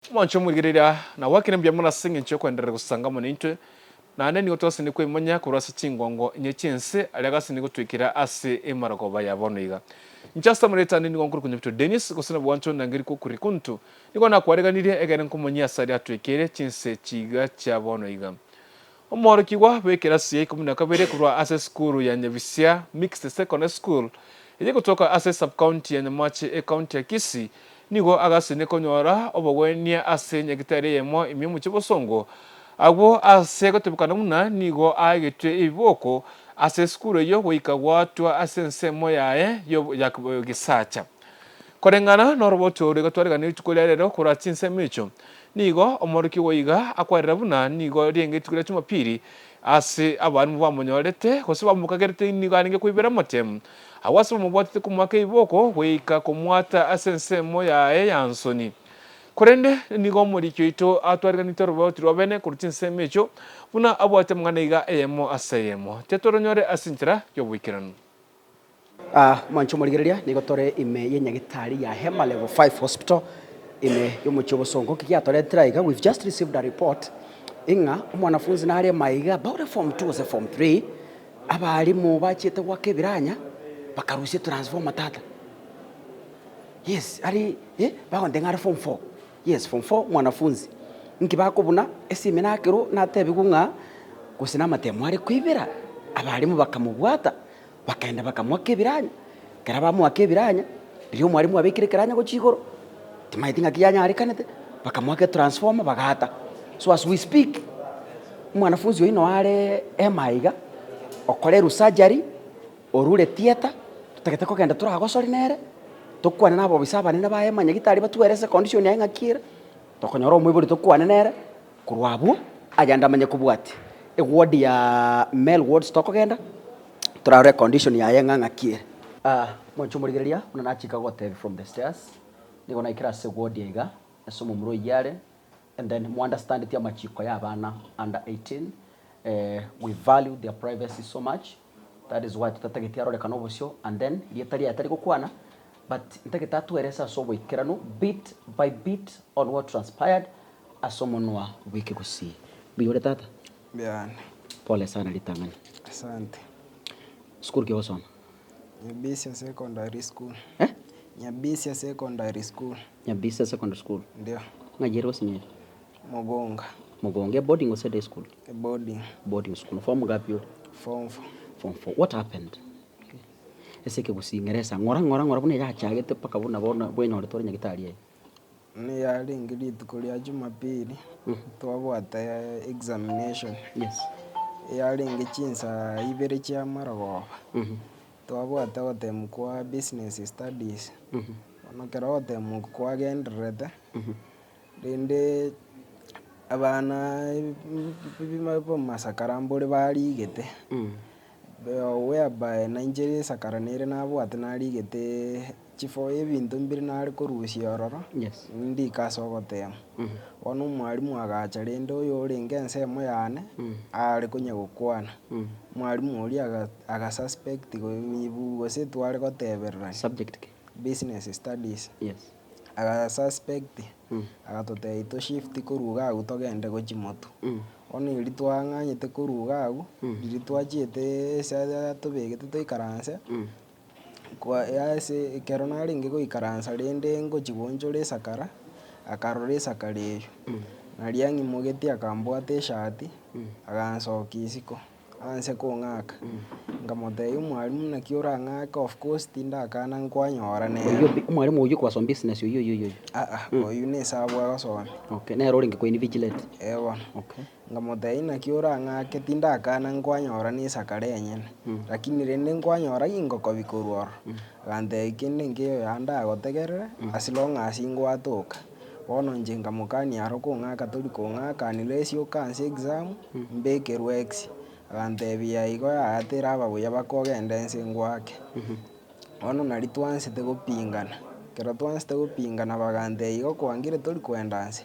Mwanche omorigereria, na gwakire mbuya mono ase engencho y'okoenderera gosanga amo naintwe, naende nigo twasenire kwemonya korwa ase chingongo inye chi'ense, aria agasenire gotwekera ase emarogoba ya bono iga. Inche ase amarieta ane nigo nkorokwa Nyabito Dennis, gose nabo gwancha ondangerie Kokurikuntu, nigo nakwareganirie egere nkomonyie ase aria atwekeire chinse chiga chia bono iga. Omworokigwa bw'ekerasi ya ikomi na kabere korwa ase esukuru ya Nyabisia Mixed Secondary School eye egotoka ase esub-county ya Nyamache ecounty ya Kisii nigo agaseine konyora obogwenia ase nyagitari eyemo ime y'omochie Bosongo agwo ase gotebekana buna nigo aegetwe ebiboko ase esukuru eyio goika gwatwa ase ensemo yaye ya gesacha. Koreng'ana noroboti oro iga twaregania rituko ria rero korwa chinsemo echio, nigo omworokigwa iga akwarera buna nigo rienge rituko ria Jumapili ase abarimu bamonyorete gose bamokagerete nigo arenge koibera amatemu. Agwo ase bamobwatete komoaka ebiboko goika komwata ase ensemo yaye ya nsoni. Korende nigo omoriki oito atwareganete oroboti rwa bene korwa chinsemo echio, buna abwate amang'ana iga eyemo ase eyemo. Tiatoronyore ase enchera y'oboikeranu. Mwanche omorigereria, nigo tore ime y'enyagitari ya Hema Level 5 Hospital ime y'omochie o Bosongo. Nki giatoretire aiga? We've just received a report ing'a omwanafunzi nare maiga about a form 2 gose form 3, abalimu bachiete goaka ebiranya bakarusia etransformer tata. Yes, ari eh, bagontebia ng'a are form 4, yes form 4 mwanafunzi. Nki bakobuna esimi nakerwa natebigwa ng'a gose namatemo are koibera, abalimu bakamobwata. Bakaenda bakamoaka ebiranya, ekero bamoaka ebiranya, riria omwalimu abekire ekeranya gochia igoro, timaeti ng'aki yanyarekanete, bakamoaka etransformer bagaata. So as we speak, omwanafunzi oyio noo are ema iga, okorerwe surgery, orure theatre, totagete kogenda toragosori nere, tokwane na abobisa abanene baye amanyagitari batwerese condition yaye ng'aki ere, tokonyora omoibori tokwane nere, korwa abwo, agende amanye kobwatia eward ya male wards tokogenda. Torarore econdition yaye ng'a ng'aki ere. Mwanche omorigereria, buna nachika gotebia from the stairs, nigo naikire ase ward iga, ase omomura oyio are, and then mo understandeti amachiko ya abana under 18, we value their privacy so much, that is why totatageti arorekane obosio, and then rieta riaye tari gokwana, but ntagete atwerese ase oboikeranu bit by bit on what transpired ase omonwa bw'ekegusii. Mbuya ore tata? Mbiane. Pole sana ritang'ani. Asante. Sukuru ki ogosoma? Nyabisia Secondary School. Eh? Nyabisia Secondary School. Nyabisia Secondary School. Ndio. Ng'ai ere gose ng'ai? Mogonga. Mogonga. Eboarding gose day school? Eboarding. Boarding school. Form ngapi ore? Form four. Form four. What happened? Ase ekegusii ng'eresa ng'ora ng'ora ng'ora buna eyachagete mpaka buna bono bwenyorete ore nyagetari eye. Niyarenge rituko ria Jumapili, twabwate examination, yarenge chinsa ibere chia marogoba, twabwate ogotemu kwa business studies, bono ekero ogotemu oko kwagendererete, rende abana bomasakara mbore barigete, whereby nainche risakara nere nabwate narigete. Chifo ebinto mbire nare korusia ororo, ndike ase ogotema. Bono omwalimu agacha rende oyo orenge ensemo yane, are konya gokwana, omwalimu oria aga agasuspect gose tware gotebererania. Subject ki? Business studies. Agasuspect, agatotebia toshift korwa iga abwo togende gochia motwe. Bono erio twang'anyete korwa iga abwo, riria twachiete ase atobegete toikaranse. Kwa ase ekero narenge goikaransa rende ngochia goonchora esakara, akarora esakara eywo, naria ang'imogetie akambwata eshati, agansokia isiko, anse kong'aka, nkamotebia omwalimu naki orang'ake of course tindakana nkwanyora nere. Oyio bi omwalimu oyio okobasoma business oyio oyio oyio. Aa, oyio na esabu agosomia. Okay, nere orenge koinvigilate? Eh bono. Okay. Nkamotebia, Inaki orang'ake tindakana nkwanyora nesakara enyene, lakini rende nkwanyora gingokobi korwa ororo. Agantebia, Kende nkeiyo yaya ndagotegerere, as long as ngwatoka. Bono inche nkamokania aro kong'aka tori kong'aka unless okanse exam, mbekerwe x. Agantebia, igo yaya teraba buya baka ogende nse ngwake. Bono naria twansete gopingana, ekero twansete gopingana bagantebia igo kwangire tori koenda nse,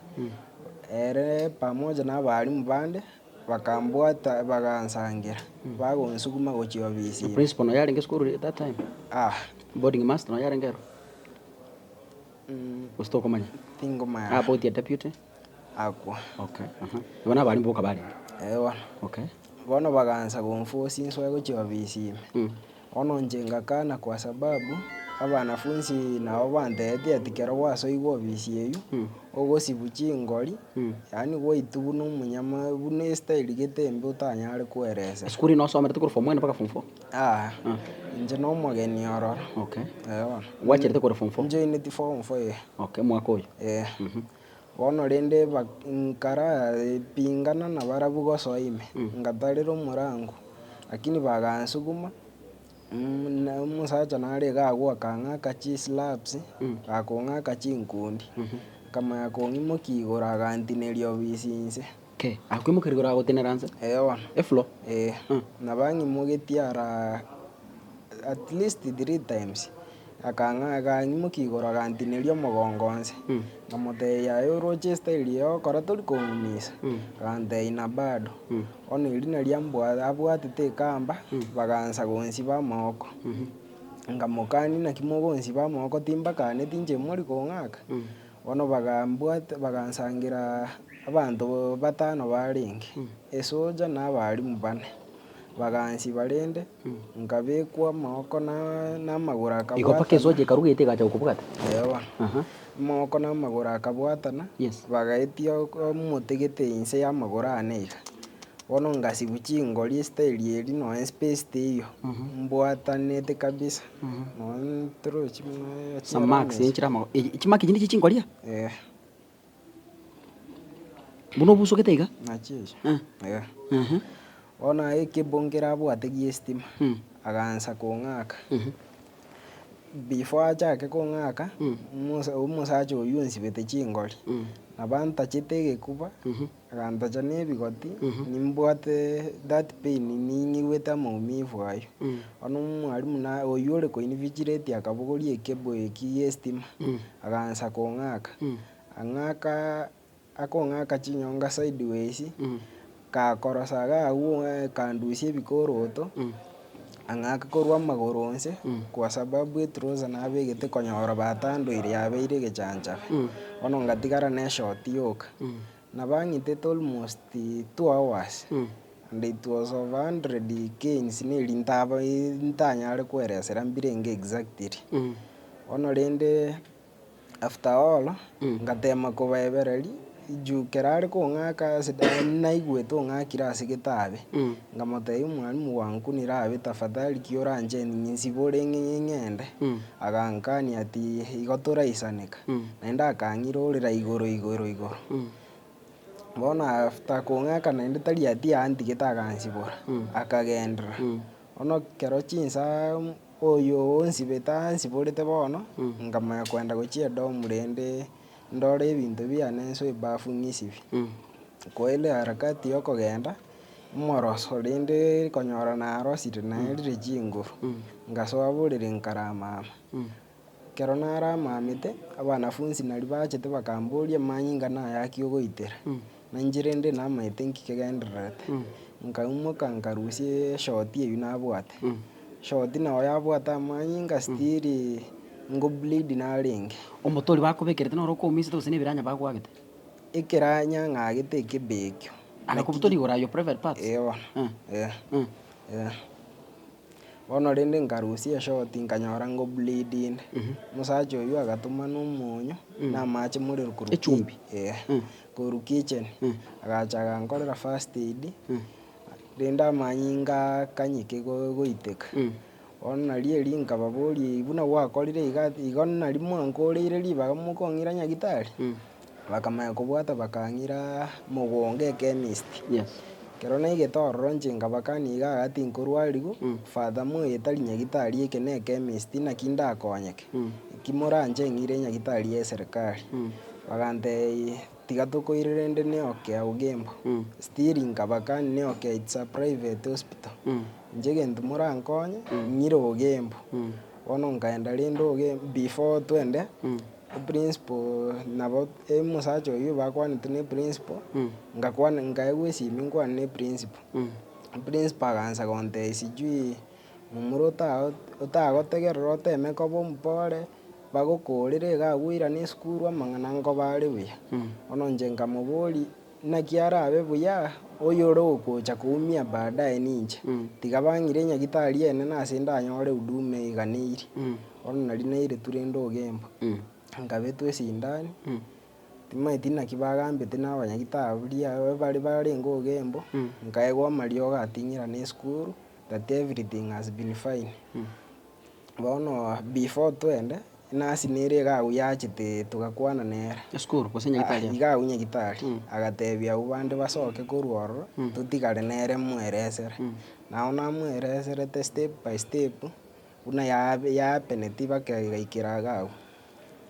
ere pamoja na abalimu bande, bakambwata bagansangera, bagonsuguma gochia ofisi ime. Principal noyo arenge esukuru at that time? Ah. Boarding master noyo arenge ero? Gose tokomanya? Tingomanya. About a deputy? Akwa. Okay, aha. Igo na abalimu boka barenge? Eh bono. Okay. Bono bagaansa gonforce nsoe gochia ofisi ime. Bono inche ngakana kwa sababu, abanafunsi nabo bantebetie ati kero gwasoigwe ofisi eywo, ogosibwa chingori, yaani gwaitwa buna omonyama buna estyle gete embe otanyare koeresa. Esukuru eye nosomerete korwa form one mpaka form four? Yaya, inche na omogeni ororo. Okay. Eh bono. Gwacherete korwa form four? Njoineti form four eh. Okay, omwaka oyo? Eh. Bono rende nkarapingana nabarabwo gosoa ime, ngatarera omorango, lakini bagansuguma, na omosacha nare iga agwo akang'aka chislaps, gakong'aka chinkundi, akamanya kong'imokia igoro agantineria obisi inse. Kei, akoimokeria igoro agotenera nse? Ee bono. Efloor? Ee, nabo ang'imogetie ara at least three times. Akang'a akang'imokia igoro agantineria omogongo onsi, nkamotebia aye oroche estyle eye ogokora tori kong'umisa? Agantebia na bado. Bono erio nario ambwa abwatete ekamba, bagaansa gonsiba amagoko. Nkamokania naki mogonsiba amagoko timbakaneti inche mori kong'aka? Bono bagambwata bagansangera abanto batano barenge, esoja na abalimu bane. Bagansiba rende, nkabekwa amagoko na na amagoro Igo mpaka akabwatana. esoja ekarugete egacha gokobwata? Ee bono. Aha. Amagoko na amagoro akabwatana, Yes. bagaetia omote gete inse ya amagoro ane iga. Bono ngasibwa chingori estyle eria nonya space teiyo, mbwatanete kabisa, nonya torochi buna Some marks enchera amago chimark echi nichio chingoria? Eh. Buna obusogete iga? Nachio echi. Eh. Eh. Ehe. Bono aye ekebongo kere abwate gia estima, Mm. agaansa kong'aka. Mhm. Before achake kong'aka, Mm. omosa omosacha oywo onsibete chingori, Mm. nabo antachete egekuba, Mhm. agantacha na ebigoti, Mhm. nimbwate that pain ning'igwete amaumivu aywo. Mm. Bono omwalimu na oywo ore koinvigilate akabogoria ekebo eki gia estima, Mm. agaansa kong'aka. Mm. Ang'aka akong'aka chinyonga sideways, Mm. kakorosa iga agwo kandusia ebikoroto, Mm. ang'ake korwa amagoro onsi, Mm. kwa sababu etrouser nabegete konyora batandoire yabeire egechanchabe. Mm. Bono ngatigara na eshort yoka. Mm. Nabang'itete almost two hours, Mm. and it was over hundred canes neri ntaba ntanyare koeresera mbirenge exactly. Mm. Bono rende. After all, ngatema kobaebereria, juu kero are kong'aka ase naigwete ong'akire ase getabe, nkamotebia omwalimu gwankunire abe tafadhali ki oranche nsibore ng'ende, agankania ati igo toraisaneka, naende akang'irorera igoro igoro igoro. Bono after kong'aka naende tari ati antigete agansibora, akagenderera. Bono kero chinsa Oyo onsibete ansiborete bono, nkamanya koenda gochia edomu rende ndore ebinto biane nsoe ebafu ng'isibie. Koende harakati ya okogenda, omoroso rende konyora narosire naerire chinguru, ngasoa borere nkaramama. Ekero naramamete, abanafunsi naria bachete bakamboria amanyinga nayaki ogoitera, na inche rende namaete nki kegendererete, nkaimoka nkarusia eshoti eywo nabwate, eshoti nabo yabwate amanyinga still ngo bleed narenge. Omote oria bakobekerete noro okoumisete gose na ebiranya bagoagete? Ekeranya ng'agete ekebe ekio. Agakobutoria igoro your private parts? Ee bono, eh, eh. Bono rende nkarusia eshoti nkanyora ngo bleed inde. Omosacha oyio agatomana omonyo na amache morero korwa ki- Echumbi? eh, korwa kitchen. Agacha agankorera first aid, rende amanyinga akanyeke go- goiteka. Bono nario erio nkababoria buna gwakorire iga igo nari mwankoreire ribaga mokong'ira nyagitari? Bakamanya kobwata bakang'ira mogongo echemist. Yes. Ekero naigete ororo inche nkabakania iga iga tinkorwariwu, father moyo tari nyagitari eke ne echemist naki ndakonyeke, eki moranche ng'ire nyagitari ya eserekari. Bagantebia tiga tokoire rende Neocare Ogembo, still nkabakania Neocare it's a private hospital, inche egento morankonye ng'ire Ogembo. Bono nkaenda rende Ogembo before twende. Eprinciple nabo omosacha oyio bakwanete na eprinciple, ngakwana nkaegwa esimi nkwane na eprinciple, eprinciple agansa gontebia sijui momura ota otagotegerera oteme koba omopore, Bagokoorera iga agwo oirane esukuru amang'ana nkoba are buya. Bono inche nkamoboria, naki arabe buya, oyore ogocha koumia baadaye ninche. Tiga bang'ire enyagitari enene ase ndanyore huduma eganeiri. Bono naria nairetwe rende ogembo, nkabetwa esindani, timanyeti naki bagambete na abanyagitari baria bare barenge ogembo, nkaegwa amariogo ating'irane esukuru, that everything has been fine. Bono before twende, enurse nere iga agwo yachete togakwana nere. Esukuru gose nyagitari amo? Iga agwo nyagitari, agatebia abwo bande basoke korwa ororo, totigare nere mweresere. Nabo namwereserete step by step, buna yabe yahapeneti mpaka egaikera iga agwo.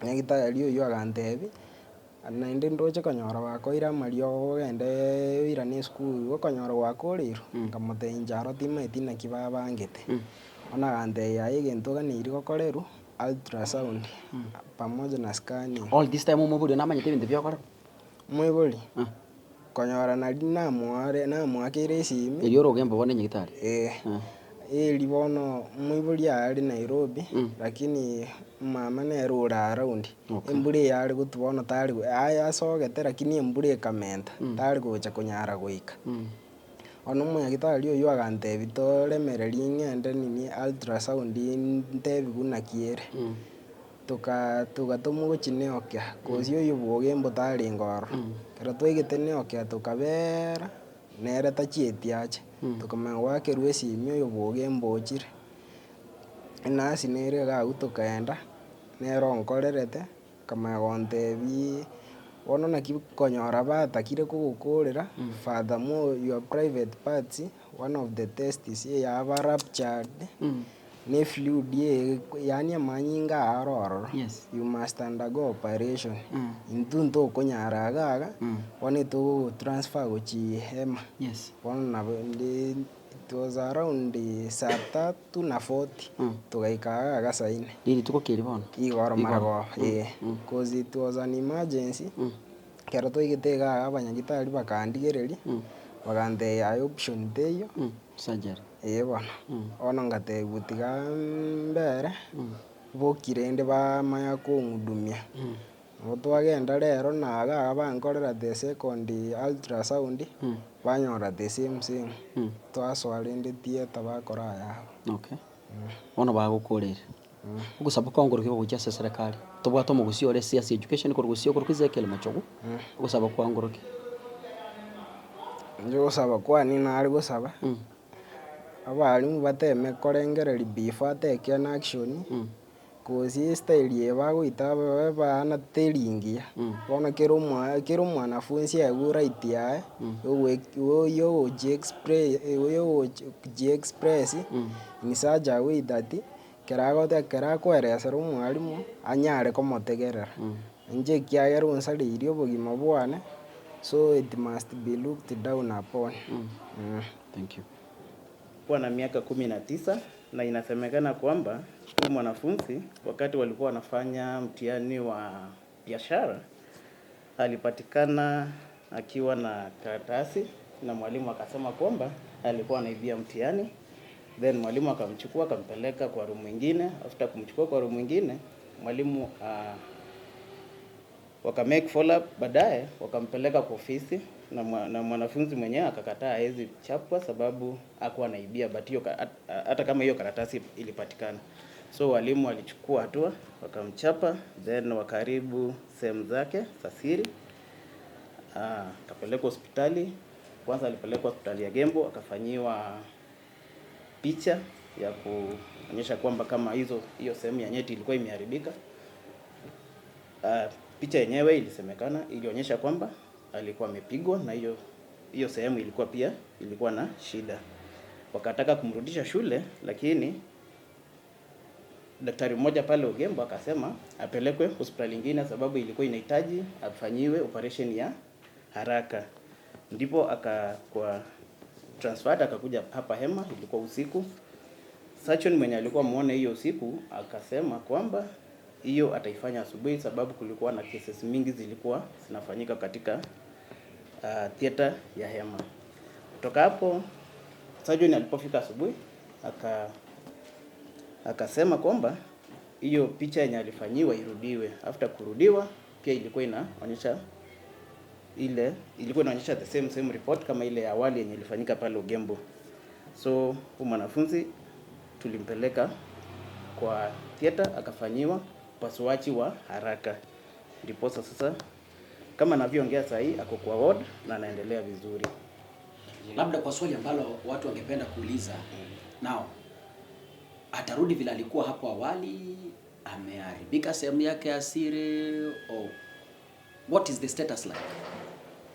Nyagitari oywo agantebia, Naende ndoche konyora bakoire amariogo ogende oirane esukuru, okonyora gwakoreirwe, nkamotebia inche aro timaeti naki babangete. Bono agantebia yaya egento oganeiri gokorerwa, ultrasound pamoja na scanning. All this time omoibori one namanyete ebinto biokorerwa? Omoibori, konyora nari namoare namoakeire esimi. Erio ore ogemba bono enyagitari? Eh, eri bono omoibori are Nairobi, lakini mama nere ore around. Embura eye are gotwa bono tari aye asogete lakini embura ekamenta, tari gocha konyara goika. Bono omonyagitari oywo agantebia toremererie ng'ende nini ultrasound ntebiwe naki ere. Toka togatomwa gochia Neokia, kosia oywo bwogembo tarenge ororo. Ekero twaigete Neokia tokabeera, nere tachieti ache, tokamanya goakerwa esimi oyo bwogembo ochire. Enurse nere iga agwo tokaenda. Nere onkorerete, akamanya gontebiaa, bono naki konyora batakire kogokorera, furthermore your private parts, one of the tests eyaba ruptured, na efluid eye yaani amanyinga aya aro ororo, you must undergo operation. Intwe ntokonyara iga iga, bono etogogotransfer gochia hema, bono nabo ndi. It was around saa tatu na forty togaika iga iga saa ine. Rituko ki eri bono? Igoro marogoba eh, cause it was an emergency, ekero twaigete iga iga abanyagitari bakandigereria, bagantebia aye option teiyo, Surgery. eh bono, bono ngatebiwa tiga mbere, boki rende bamanya kong'udumia. Nabo twagenda rero na iga iga bankorera the second ultrasound, banyora the same same, twasoa rende theatre bakora ayabo. Okay. Bono bagokorire. Ogosaba kwangorokia gochia ase eserekari, tobwate omogusii ore ase education korwa gusii okorokwa Ezekiel Machogu, ogosaba kwangorokia. Inche ogosaba kwane nare gosaba, abalimu bateme korengereria before atake an action. Gose estyle eye bagoita abana teri ngiya, bono kera omwa kera omwanafunsi aegwe right yaye, yogojiexpress in such a way that ekero agote ekero akoeresera omwalimu, anyare komotegerera. Inche ekiagera onsareirie obogima bwane, so it must be looked down upon. Thank you. Kuwa na miaka 19 na inasemekana kwamba huyu mwanafunzi wakati walikuwa wanafanya mtihani wa biashara alipatikana akiwa na karatasi na mwalimu akasema kwamba alikuwa anaibia mtihani. Then mwalimu akamchukua akampeleka kwa room ingine. After kumchukua kwa room ingine, mwalimu waka make follow up, baadaye wakampeleka kwa ofisi na, na mwanafunzi mwenyewe akakataa hawezi chapwa sababu hakuwa anaibia, but hiyo hata kama hiyo karatasi ilipatikana. So walimu walichukua hatua wakamchapa, then wakaharibu sehemu zake za siri. Akapelekwa hospitali. Kwanza alipelekwa hospitali ya Gembo akafanyiwa picha ya kuonyesha kwamba kama hizo hiyo sehemu ya nyeti ilikuwa imeharibika. Picha yenyewe ilisemekana ilionyesha kwamba alikuwa amepigwa na hiyo hiyo sehemu ilikuwa pia ilikuwa na shida. Wakataka kumrudisha shule, lakini daktari mmoja pale Ogembo akasema apelekwe hospitali ingine sababu ilikuwa inahitaji afanyiwe operation ya haraka. Ndipo akakuwa transferred akakuja hapa Hema, ilikuwa usiku. Surgeon mwenye alikuwa muone hiyo usiku akasema kwamba hiyo ataifanya asubuhi, sababu kulikuwa na cases mingi zilikuwa zinafanyika katika theater ya Hema. Kutoka hapo surgeon alipofika asubuhi akasema kwamba Hiyo picha yenye alifanyiwa irudiwe. After kurudiwa pia ilikuwa inaonyesha ile ilikuwa inaonyesha the same same report kama ile ya awali yenye ilifanyika pale Ugembo. So huyu mwanafunzi tulimpeleka kwa theater akafanyiwa upasuaji wa haraka, ndiposa sasa kama anavyoongea saa hii ako kwa ward na anaendelea vizuri. Labda kwa swali ambalo watu wangependa kuuliza now, atarudi vile alikuwa hapo awali? Ameharibika sehemu yake ya siri or what is the status like?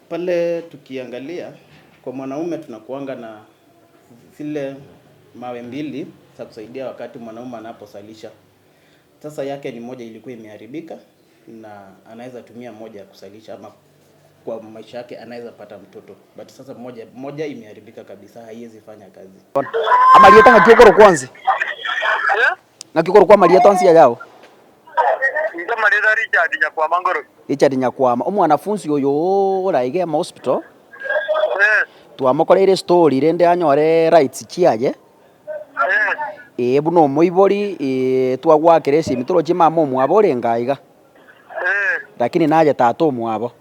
Pale tukiangalia kwa mwanaume tunakuanga na zile mawe mbili za kusaidia wakati mwanaume anaposalisha. Sasa yake ni moja ilikuwa imeharibika na anaweza tumia moja ya kusalisha ama kwa maisha yake anaweza pata mtoto, but sasa moja moja imeharibika kabisa, haiwezi fanya kazi. Amarieta ng'aki okorokwa onsi? Ng'aki okorokwa amarieta onsi ayao? Inche amarieta Richard Nyakwama Ngorobi. Richard Nyakwama, omwanafunzi oyo ore iga ema hospital, Eh, twamokoreire estory rende anyore rights chiaye, eh, ee buna omoibori ee twagwakera esimi toroche mama omwabo orenge aiga, eh. lakini naye tata omwabo.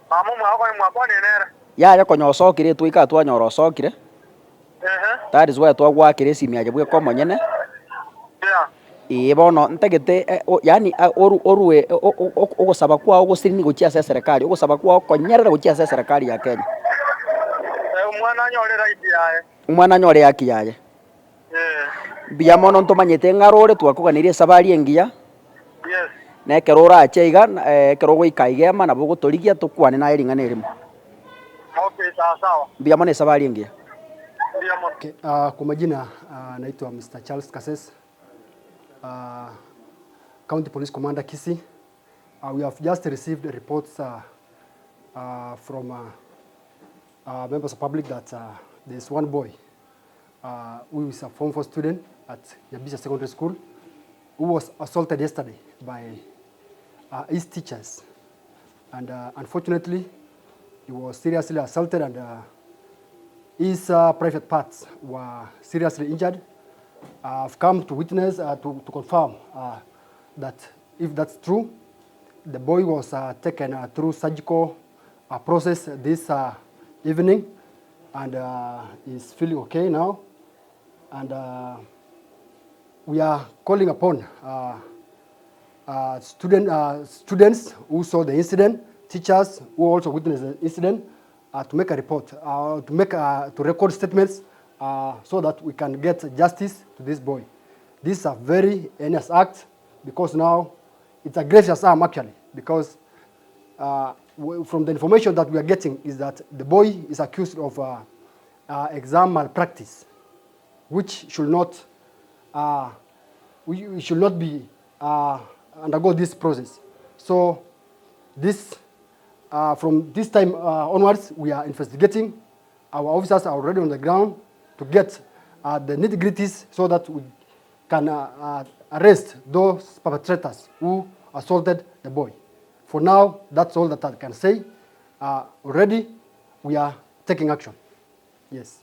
Mama omwabo konya mwakwanire nere. Yaya konya osokire twaika twanyora osokire, Ehe. that is why twagwakera esimi aye bweka omonyene, Yeah. ee bono ntagete eh, o yaani oru orue o- o- ogosaba kwao gosiri gochia ase eserekari, ogosaba kwao konyerera gochia ase eserekari ya Kenya. Eh, omwana anyore right yaye. Omwana anyore ehaki yaye. Eh. Mbuya mono ntomanyete ng'aro ore twakoganeirie esabari engiya, Yes. na ekero orache iga ekero ogoika iga ema nabo ogotorigia tokwane naye ring'ana erimo. Okay, sawa sawa. Mbuya mono esabari engiya. Mbuya mono. Okay, kwa majina naitwa Mr. Charles Kasese, County Police Commander Kisii. We have just received reports from members of public that there's one boy who is a Form 4 student at Nyabisha Secondary School who was assaulted yesterday by his teachers. And unfortunately, he was seriously assaulted and his private parts were seriously injured. I've come to witness, to confirm that if that's true, the boy was taken through surgical process this evening and is feeling okay now. And we are calling upon students who saw the incident, teachers who also witnessed the incident, to make a report, to record statements so that we can get justice to this boy. This is a very heinous act because now it's a gracious arm actually, because from the information that we are getting is that the boy is accused of exam malpractice, which should not, we should not be undergo this process. So from this time onwards, we are investigating. Our officers are already on the ground to get the nitty-gritties so that we can arrest those perpetrators who assaulted the boy. For now, that's all that I can say. Already, we are taking action. Yes.